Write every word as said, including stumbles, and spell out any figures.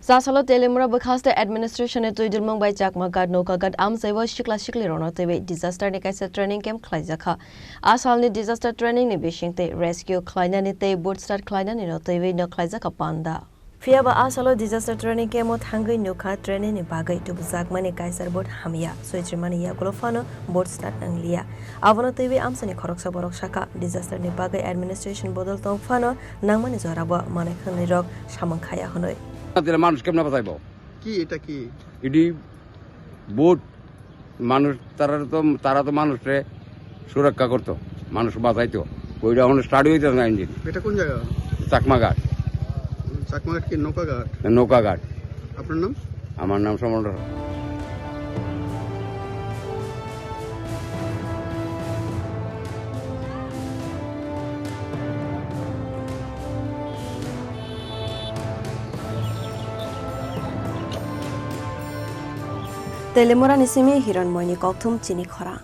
Tasalo Telimura bwkhaste administration ni twi dulmung bai Chakma Ghat, Noka Ghat amchaibo sikla sikli rokno twiwi disaster ni kaisa training camp khlaijakha. A salni disaster training ni bisingtwi rescue khlainani tei boot start khlainani no twiwi no khlaijakha panda. Phiyaba a salo disaster training camp o thangwi nukha training ni bagwi tubujakmani kaisa boot hamya soichimani yagulo phano boot start wngliya. Abono twiwi amchani khoroksa borok sakha disaster ni bagwi administration bodol tong phano nangmani jorabo manwi khwnwi rok samung khaya hwnwi. দিলে মানুষ কেমনে বাঁচাইবো? কি এটা কি? এটি বোট, মানুষ তারা তো, তারা তো মানুষরে সুরক্ষা করতো, মানুষ বাঁচাইতো। ওইটা এখন স্টার্ট হইতেছে না ইঞ্জিন। এটা কোন জায়গা? চাকমাঘাট। চাকমাঘাট কি নৌকাঘাট? নৌকাঘাট। আপনার নাম? আমার নাম সমর। Telemurani simi Hironmoini kokthum chini khorang.